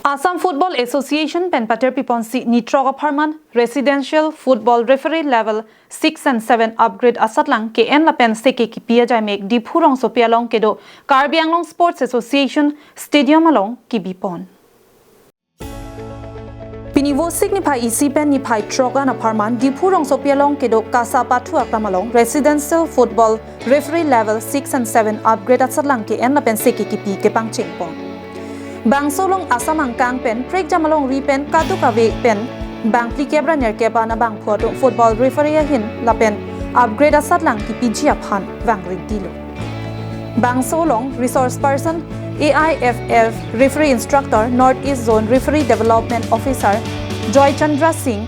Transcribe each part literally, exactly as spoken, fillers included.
Assam Football Association pen pater piponsi ni throk apharman Residential Football Referee Level six and seven upgrade asatlang ke-en lapen seke kipi ajaimek Diphu rongsopi along kedo Karbi Anglong Sports Association Stadium along kibipon. Pini Vosik niphai isi pen niphai throk an apharman Diphu rongsopi along kedo KASA pathu aklam along Residential Football Referee Level six and seven upgrade asatlang ke-en lapen seke kipi kepangchengpon. Bangso along Assam angkang pen prekjam alongri pen kadokave pen bang phlikep ra nerkep an abangphu atum football referee ahin lapen upgrade asatlang kipiji aphan vangring tilo. Bangso along resource person, A I F F referee instructor, North East Zone referee development officer Joy Chandra Singh,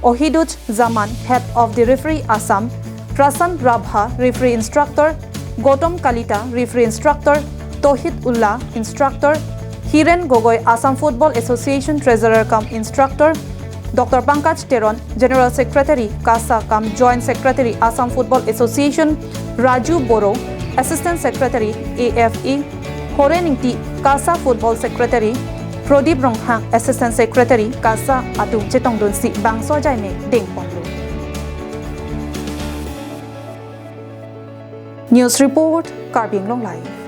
Ohiduj Zaman, head of the referee Assam, Prasant Rabha, referee instructor, Gautam Kalita, referee instructor, Tohid Ullah, instructor, Hiren Gogoi, Assam Football Association treasurer cum instructor, Doctor Pankaj Teron, General Secretary, KASA cum Joint Secretary, Assam Football Association, Raju Boro, Assistant Secretary, A F A, Horen Ingti, KASA Football Secretary, Prodip Ronghang, Assistant Secretary, KASA atum chetongdunsi bangso ajaimek dengponlo. News report, Karbi Anglong Live.